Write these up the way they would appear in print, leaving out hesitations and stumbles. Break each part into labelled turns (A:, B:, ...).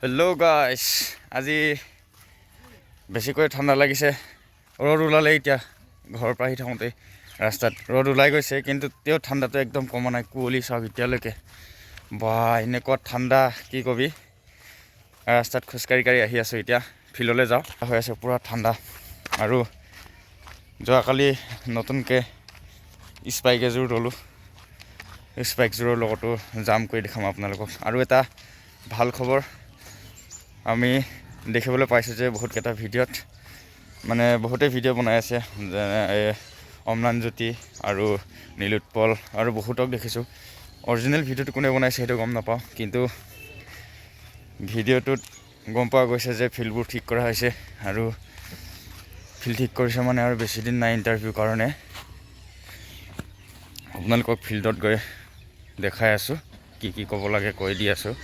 A: Hello' গাইছ, আজি বেছিকৈ ঠাণ্ডা লাগিছে। ৰ'দ ওলালে। এতিয়া ঘৰৰ পৰা আহি থাকোঁতে ৰাস্তাত ৰ'দ ওলাই গৈছে, কিন্তু তেওঁ ঠাণ্ডাটো একদম কমা নাই। কুঁৱলী চাওক এতিয়ালৈকে। বা, এনেকুৱা ঠাণ্ডা, কি কবি! ৰাস্তাত খোজকাঢ়ি কাঢ়ি আহি আছোঁ। এতিয়া ফিল্ডলৈ যাওঁ হৈ আছে, পূৰা ঠাণ্ডা। আৰু যোৱাকালি নতুনকৈ স্পাইক এযোৰ ল'লোঁ। স্পাইকযোৰৰ লগতো জাম কৰি দেখাম আপোনালোকক। আৰু এটা ভাল খবৰ আমি দেখিবলৈ পাইছোঁ যে বহুতকেইটা ভিডিঅ'ত, মানে বহুতেই ভিডিঅ' বনাই আছে, যেনে এই অম্লানজ্যোতি আৰু নীলোৎপল আৰু বহুতক দেখিছোঁ। অৰিজিনেল ভিডিঅ'টো কোনে বনাইছে সেইটো গম নাপাওঁ, কিন্তু ভিডিঅ'টোত গম পোৱা গৈছে যে ফিল্ডবোৰ ঠিক কৰা হৈছে। আৰু ফিল্ড ঠিক কৰিছে মানে আৰু বেছি দিন নাই ইণ্টাৰভিউৰ কাৰণে। আপোনালোকক ফিল্ডত গৈ দেখাই আছোঁ, কি কি ক'ব লাগে কৈ দি আছোঁ।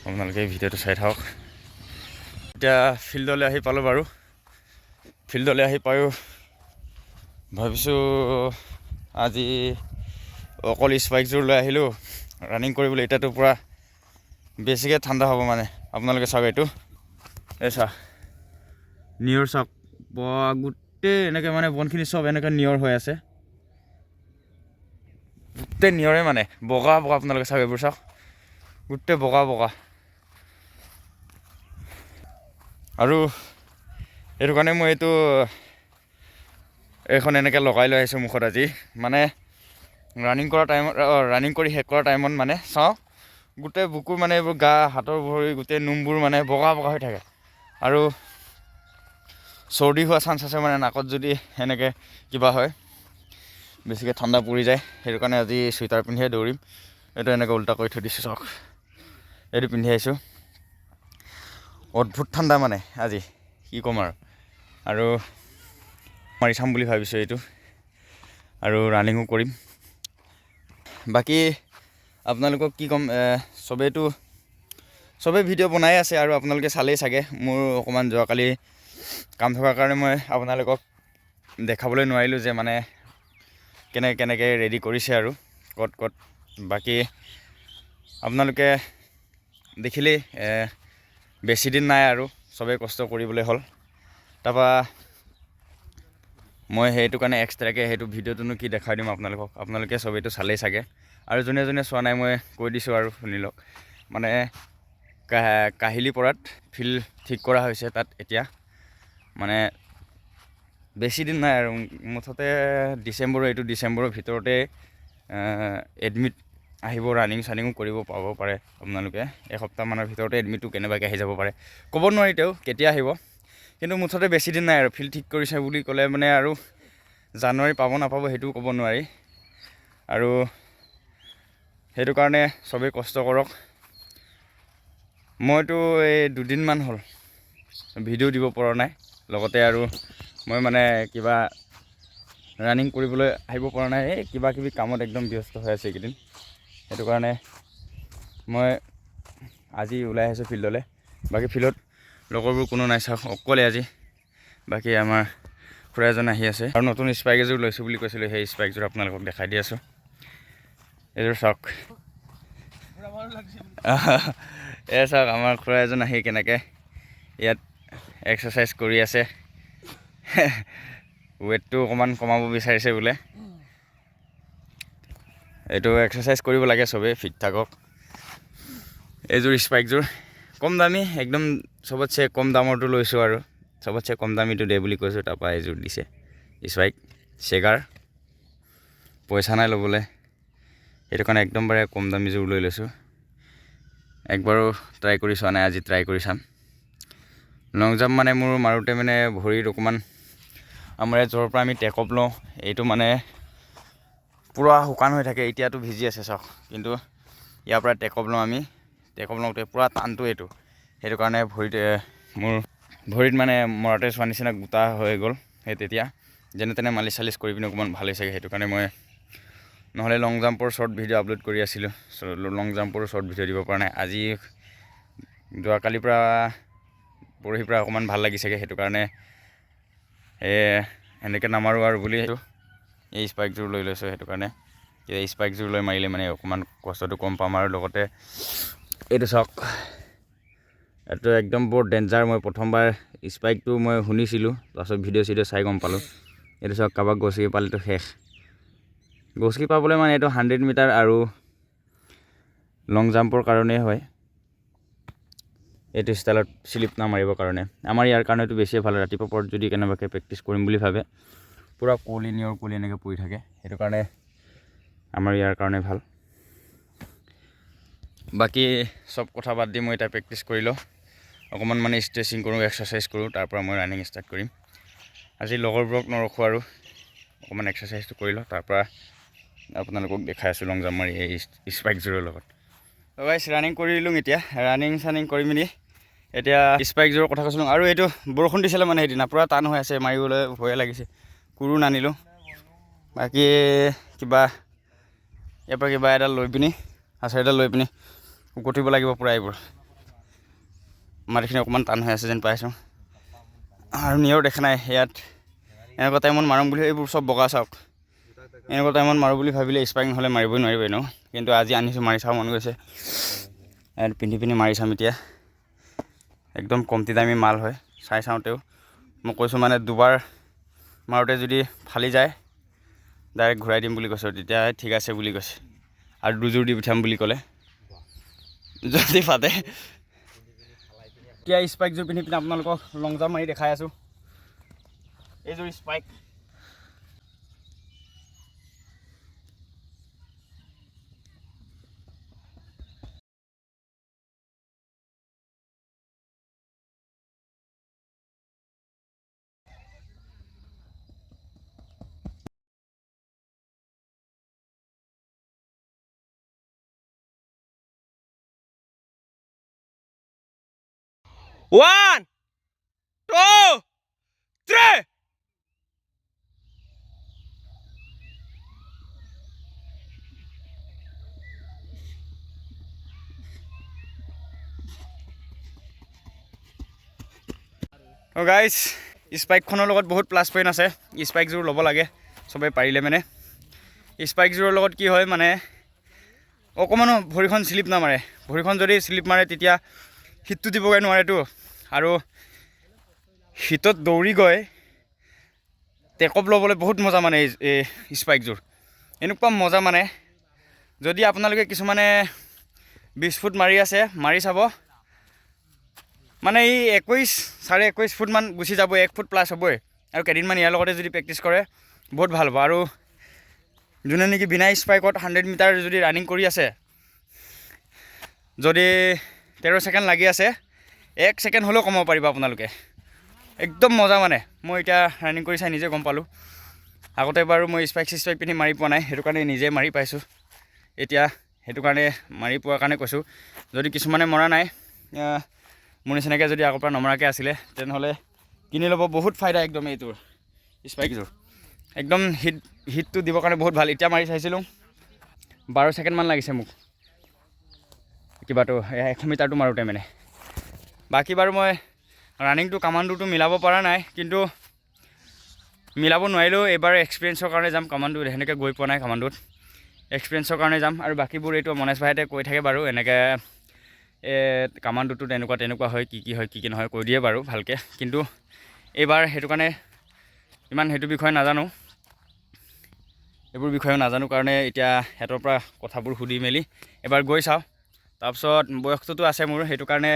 A: আপোনালোকে এই ভিডিঅ'টো চাই থাকক। এতিয়া ফিল্ডলৈ আহি পালোঁ বাৰু। ফিল্ডলৈ আহি পায়ো ভাবিছোঁ, আজি অকল স্পাইকযোৰ লৈ আহিলোঁ ৰানিং কৰিবলৈ। এতিয়াতো পূৰা বেছিকৈ ঠাণ্ডা হ'ব। মানে আপোনালোকে চাওক, এইটো এই চা, নিয়ৰ চাওক। বা, গোটেই এনেকৈ মানে বনখিনি চব এনেকৈ নিয়ৰ হৈ আছে, গোটেই নিয়ৰে, মানে বগা বগা। আপোনালোকে চাওক, এইবোৰ চাওক, গোটেই বগা বগা। আৰু সেইটো কাৰণে মই এইটো এইখন এনেকৈ লগাই লৈ আহিছোঁ মুখত। আজি মানে ৰানিং কৰা টাইমত, ৰানিং কৰি শেষ কৰা টাইমত মানে চাওঁ, গোটেই বুকুৰ মানে এইবোৰ গা, হাতৰ ভৰি গোটেই নোমবোৰ মানে বগা বগা হৈ থাকে আৰু চৰ্দি হোৱা চান্স আছে। মানে নাকত যদি সেনেকৈ কিবা হয়, বেছিকৈ ঠাণ্ডা পৰি যায়। সেইটো কাৰণে আজি চুৱেটাৰ পিন্ধিয়ে দৌৰিম। এইটো এনেকৈ উল্টা কৰি থৈ দিছোঁ, চাওক, এইটো পিন্ধি আহিছোঁ। অদ্ভুত ঠাণ্ডা মানে আজি, কি ক'ম আৰু। আৰু মাৰি চাম বুলি ভাবিছোঁ এইটো আৰু ৰানিঙো কৰিম। বাকী আপোনালোকক কি ক'ম, চবেইতো চবেই ভিডিঅ' বনাই আছে আৰু আপোনালোকে চালেই চাগে। মোৰ অকণমান যোৱাকালি কাম থকাৰ কাৰণে মই আপোনালোকক দেখাবলৈ নোৱাৰিলোঁ যে মানে কেনেকৈ কেনেকৈ ৰেডি কৰিছে আৰু ক'ত ক'ত। বাকী আপোনালোকে দেখিলেই, বেছি দিন নাই আৰু চবেই কষ্ট কৰিবলৈ হ'ল। তাৰপৰা মই সেইটো কাৰণে এক্সট্ৰাকৈ সেইটো ভিডিঅ'টোনো কি দেখাই দিম আপোনালোকক? আপোনালোকে চবেইতো চালেই চাগে। আৰু যোনে যোনে চোৱা নাই, মই কৈ দিছোঁ আৰু শুনি লওক। মানে কাহিলীপৰাত ফিল্ড ঠিক কৰা হৈছে। তাত এতিয়া মানে বেছি দিন নাই আৰু, মুঠতে ডিচেম্বৰৰ, এইটো ডিচেম্বৰৰ ভিতৰতে এডমিট আহিব। ৰানিং চানিঙো কৰিব পাব পাৰে আপোনালোকে। এসপ্তাহমানৰ ভিতৰতে এডমিটটো কেনেবাকৈ আহি যাব পাৰে, ক'ব নোৱাৰি তেওঁ কেতিয়া আহিব। কিন্তু মুঠতে বেছি দিন নাই আৰু। ফিল্ড ঠিক কৰিছে বুলি ক'লে মানে আৰু জানুৱাৰী পাব নাপাব সেইটোও ক'ব নোৱাৰি। আৰু সেইটো কাৰণে চবেই কষ্ট কৰক। মইতো এই দুদিনমান হ'ল ভিডিঅ' দিব পৰা নাই, লগতে আৰু মই মানে কিবা ৰানিং কৰিবলৈ আহিব পৰা নাই। এই কিবা কিবি কামত একদম ব্যস্ত হৈ আছে এইকেইদিন। সেইটো কাৰণে মই আজি ওলাই আহিছোঁ ফিল্ডলৈ। বাকী ফিল্ডত লগৰবোৰ কোনো নাই, চাওক, অকলে আজি। বাকী আমাৰ খুৰা এজন আহি আছে। আৰু নতুন স্পাইক এযোৰ লৈছোঁ বুলি কৈছিলোঁ, সেই স্পাইকযোৰ আপোনালোকক দেখাই দি আছোঁ। এইযোৰ চাওক। এয়া চাওক, আমাৰ খুৰা এজন আহি কেনেকৈ ইয়াত এক্সাৰচাইজ কৰি আছে। ৱেইটটো অকণমান কমাব বিচাৰিছে বোলে। এইটো এক্সাৰচাইজ কৰিব লাগে, চবেই ফিট থাকক। এইযোৰ স্পাইকযোৰ কম দামী, একদম চবতছে কম দামৰটো লৈছোঁ আৰু চবতছে কম দামীটো দে বুলি কৈছোঁ, তাৰপৰা এইযোৰ দিছে স্পাইক চেগাৰ। পইচা নাই ল'বলৈ, সেইটো কাৰণে একদম বাৰে কম দামীযোৰ লৈ লৈছোঁ। একবাৰো ট্ৰাই কৰি চোৱা নাই, আজি ট্ৰাই কৰি চাম। লং জাম্প মানে মোৰ মাৰোঁতে মানে ভৰিত অকণমান, আমাৰ ইয়াত য'ৰ পৰা আমি টেক অফ লওঁ, এইটো মানে পূৰা শুকান হৈ থাকে। এতিয়াতো ভিজি আছে চাওক, কিন্তু ইয়াৰ পৰা টেক অফ লওঁ আমি। টেক অফ লওঁতে পূৰা টানটো এইটো, সেইটো কাৰণে ভৰিত মোৰ ভৰিত মানে মৰাতে চোৱা নিচিনা গোটা হৈ গ'ল। সেই তেতিয়া যেনে তেনে মালিচ চালিচ কৰি পিনে অকণমান ভাল হৈছেগৈ। সেইটো কাৰণে মই নহ'লে লং জাম্পৰ শ্বৰ্ট ভিডিঅ' আপলোড কৰি আছিলোঁ, লং জাম্পৰো শ্বৰ্ট ভিডিঅ' দিব পৰা নাই। আজি যোৱাকালিৰ পৰা, পৰহিৰ পৰা অকণমান ভাল লাগিছেগৈ। সেইটো কাৰণে এই এনেকৈ নামাৰোঁ আৰু বুলি এই স্পাইকযোৰ লৈ লৈছোঁ। সেইটো কাৰণে এই স্পাইকযোৰ লৈ মাৰিলে মানে অকণমান কষ্টটো কম পাম। আৰু লগতে এইটো চাওক। এইটো একদম বৰ ডেঞ্জাৰ। মই প্ৰথমবাৰ স্পাইকটো মই শুনিছিলোঁ, তাৰপাছত ভিডিঅ' চিডিঅ' চাই গম পালোঁ। এইটো চাওক, কাৰোবাক গছকি পালেতো শেষ। গছকি পাবলৈ মানে এইটো 100 মিটাৰ আৰু লং জাম্পৰ কাৰণেই হয়। এইটো ষ্টাইলত শ্লিপ নামাৰিবৰ কাৰণে আমাৰ ইয়াৰ কাৰণেতো বেছিয়ে ভাল। ৰাতিপুৱা পৰত যদি কেনেবাকৈ প্ৰেক্টিছ কৰিম বুলি ভাবে, পূৰা কুঁৱলী, নিয়ৰ কুঁৱলী এনেকৈ পৰি থাকে, সেইটো কাৰণে আমাৰ ইয়াৰ কাৰণে ভাল। বাকী চব কথা বাদ দি মই এতিয়া প্ৰেক্টিছ কৰি লওঁ অকণমান, মানে ষ্ট্ৰেচিং কৰোঁ, এক্সাৰচাইজ কৰোঁ, তাৰপৰা মই ৰানিং ষ্টাৰ্ট কৰিম। আজি লগৰবোৰক নৰখোঁ আৰু অকণমান এক্সাৰচাইজটো কৰি লওঁ, তাৰপৰা আপোনালোকক দেখাই আছোঁ লং জাম্প মাৰি এই স্পাইকযোৰৰ লগত। গাইছ, ৰানিং কৰি দিলোঁ। এতিয়া ৰানিং চানিং কৰি মেলি এতিয়া স্পাইকযোৰৰ কথা কৈছিলোঁ। আৰু এইটো বৰষুণ দিছিলে মানে সেইদিনা, পূৰা টান হৈ আছে, মাৰিবলৈ ভয়ে লাগিছে, কোৰো নানিলোঁ। বাকী কিবা ইয়াৰ পৰা কিবা এডাল লৈ পিনি, আচাৰ এডাল লৈ পিনি উকটিব লাগিব পূৰা। এইবোৰ মাটিখিনি অকণমান টান হৈ আছে যেন পাইছোঁ আৰু নিয়ৰ দেখা নাই ইয়াত। এনেকুৱা টাইমত মাৰোঁ বুলি, এইবোৰ চব বগা চাওক, এনেকুৱা টাইমত মাৰোঁ বুলি ভাবিলে স্পাইক নহ'লে মাৰিবই নোৱাৰিব এনেও। কিন্তু আজি আনিছোঁ, মাৰি চাব মন গৈছে। ইয়াত পিন্ধি পিনি মাৰি চাম এতিয়া। একদম কমটি দামী মাল হয়, চাই চাওঁ তেওঁ। মই কৈছোঁ মানে দুবাৰ মাৰোঁতে যদি ফালি যায়, ডাইৰেক্ট ঘূৰাই দিম বুলি কৈছোঁ। তেতিয়া ঠিক আছে বুলি কৈছে আৰু দুযোৰ দি পঠিয়াম বুলি ক'লে যদি ফাটে। এতিয়া স্পাইকযোৰ পিন্ধি পিনি আপোনালোকক লং জাম্প মাৰি দেখাই আছোঁ। এইযোৰ spike.
B: One, two, three.
A: অ' গাইজ, স্পাইকখনৰ লগত বহুত প্লাছ পইণ্ট আছে। স্পাইকযোৰ ল'ব লাগে চবেই পাৰিলে। মানে স্পাইকযোৰৰ লগত কি হয়, মানে অকণমানো ভৰিখন শ্লিপ নামাৰে। ভৰিখন যদি শ্লিপ মাৰে, তেতিয়া হিটটো দিবগৈ নোৱাৰেতো। আৰু হিটত দৌৰি গৈ টেকঅফ ল'বলৈ বহুত মজা। মানে এই স্পাইকযোৰ এনেকুৱা মজা, মানে যদি আপোনালোকে কিছুমানে 20 ফুট মাৰি আছে, মাৰি চাব, মানে এই 21, 21.5 ফুটমান গুচি যাব, 1 ফুট প্লাছ হ'বই। আৰু কেইদিনমান ইয়াৰ লগতে যদি প্ৰেক্টিছ কৰে, বহুত ভাল হ'ব। আৰু যোনে নেকি বিনা স্পাইকত 100 মিটাৰ যদি ৰানিং কৰি আছে, যদি 13 ছেকেণ্ড লাগি আছে, 1 ছেকেণ্ড হ'লেও কমাব পাৰিব আপোনালোকে। একদম মজা। মানে মই এতিয়া ৰানিং কৰি চাই নিজে গম পালোঁ। আগতে বাৰু মই স্পাইক চিস্পাইক পিন্ধি মাৰি পোৱা নাই, সেইটো কাৰণে নিজে মাৰি পাইছোঁ এতিয়া। সেইটো কাৰণে মাৰি পোৱাৰ কাৰণে কৈছোঁ, যদি কিছুমানে মৰা নাই, মোৰ নিচিনাকৈ যদি আগৰ পৰা নমৰাকৈ আছিলে, তেনেহ'লে কিনি ল'ব, বহুত ফাইদা। একদম এইটোৰ স্পাইকযোৰ একদম হিটটো দিবৰ কাৰণে বহুত ভাল। এতিয়া মাৰি চাইছিলোঁ, 12 ছেকেণ্ডমান লাগিছে মোক কিবাটো 100 মিটাৰটো মাৰোঁতে। মানে বাকী বাৰু মই ৰানিংটো কামাণ্ডোটো মিলাব পৰা নাই, কিন্তু মিলাব নোৱাৰিলেও এইবাৰ এক্সপিৰিয়েঞ্চৰ কাৰণে যাম কামাণ্ডোত। সেনেকৈ গৈ পোৱা নাই কামাণ্ডোত, এক্সপিৰিয়েঞ্চৰ কাৰণে যাম। আৰু বাকীবোৰ এইটো মনেশ ভাইহঁতে কৈ থাকে বাৰু, এনেকৈ কামাণ্ডোটো তেনেকুৱা তেনেকুৱা হয়, কি কি হয়, কি কি নহয় কৈ দিয়ে বাৰু ভালকৈ। কিন্তু এইবাৰ সেইটো কাৰণে ইমান সেইটো বিষয়ে নাজানো, এইবোৰ বিষয়েও নাজানো কাৰণে এতিয়া সিহঁতৰ পৰা কথাবোৰ সুধি মেলি এবাৰ গৈ চাওঁ। তাৰপিছত বয়সটোতো আছে মোৰ, সেইটো কাৰণে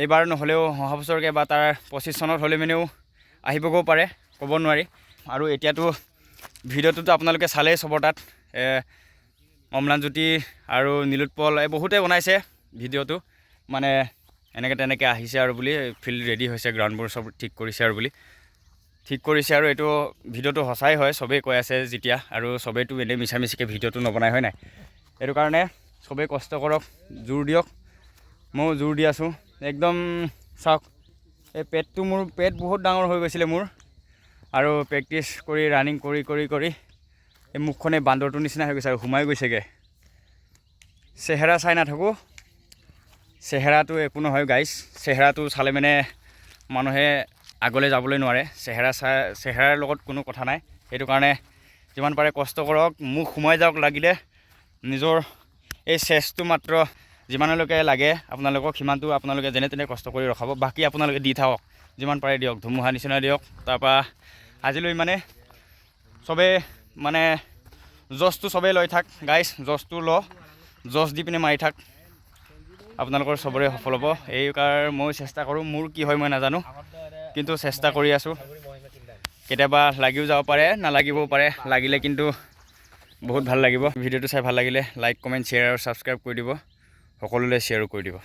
A: এইবাৰ নহ'লেও অহা বছৰকৈ বা তাৰ 25 চনত হ'লে মানেও আহিবগৈও পাৰে, ক'ব নোৱাৰি। আৰু এতিয়াতো ভিডিঅ'টোতো আপোনালোকে চালেই চবৰ তাত, অম্লানজ্যোতি আৰু নীলোৎপল এই বহুতে বনাইছে ভিডিঅ'টো, মানে এনেকৈ তেনেকৈ আহিছে আৰু বুলি, ফিল্ড ৰেডি হৈছে, গ্ৰাউণ্ডবোৰ চব ঠিক কৰিছে আৰু বুলি ঠিক কৰিছে। আৰু এইটো ভিডিঅ'টো সঁচাই হয়, চবেই কৈ আছে যেতিয়া, আৰু চবেইতো এনেই মিছা মিছিকৈ ভিডিঅ'টো নবনাই, হয় নাই? সেইটো কাৰণে চবেই কষ্ট কৰক, জোৰ দিয়ক। ময়ো জোৰ দি আছোঁ একদম। চাওক এই পেটটো, মোৰ পেট বহুত ডাঙৰ হৈ গৈছিলে মোৰ, আৰু প্ৰেক্টিছ কৰি ৰানিং কৰি কৰি কৰি এই মুখখনে বান্দৰটোৰ নিচিনা হৈ গৈছে আৰু সোমাই গৈছেগৈ। চেহেৰা চাই নাথাকোঁ, চেহেৰাটো একো নহয় গাইজ। চেহেৰাটো চালে মানে মানুহে আগলৈ যাবলৈ নোৱাৰে। চেহেৰা চাই, চেহেৰাৰ লগত কোনো কথা নাই। সেইটো কাৰণে যিমান পাৰে কষ্ট কৰক, মুখ সোমাই যাওক লাগিলে, নিজৰ এই চেষ্টটো মাত্ৰ যিমানলৈকে লাগে আপোনালোকক, সিমানটো আপোনালোকে যেনে তেনে কষ্ট কৰি ৰখাব। বাকী আপোনালোকে দি থাকক, যিমান পাৰে দিয়ক, ধুমুহা নিচিনা দিয়ক। তাৰপৰা আজিলৈ মানে চবেই মানে জজটো চবেই লৈ থাক গাইছ, জজটো ল, জজ দি পিনে মাৰি থাক, আপোনালোকৰ চবৰে সফল হ'ব। এই কাৰণ মই চেষ্টা কৰোঁ, মোৰ কি হয় মই নাজানো, কিন্তু চেষ্টা কৰি আছোঁ। কেতিয়াবা লাগিও যাব পাৰে, নালাগিবও পাৰে। লাগিলে কিন্তু বহুত ভাল লাগিব। ভিডিঅ'টো চাই ভাল লাগিলে লাইক, কমেণ্ট, শ্বেয়াৰ আৰু ছাবস্ক্ৰাইব কৰি দিব। সকলোলৈ শ্বেয়াৰো কৰি দিব।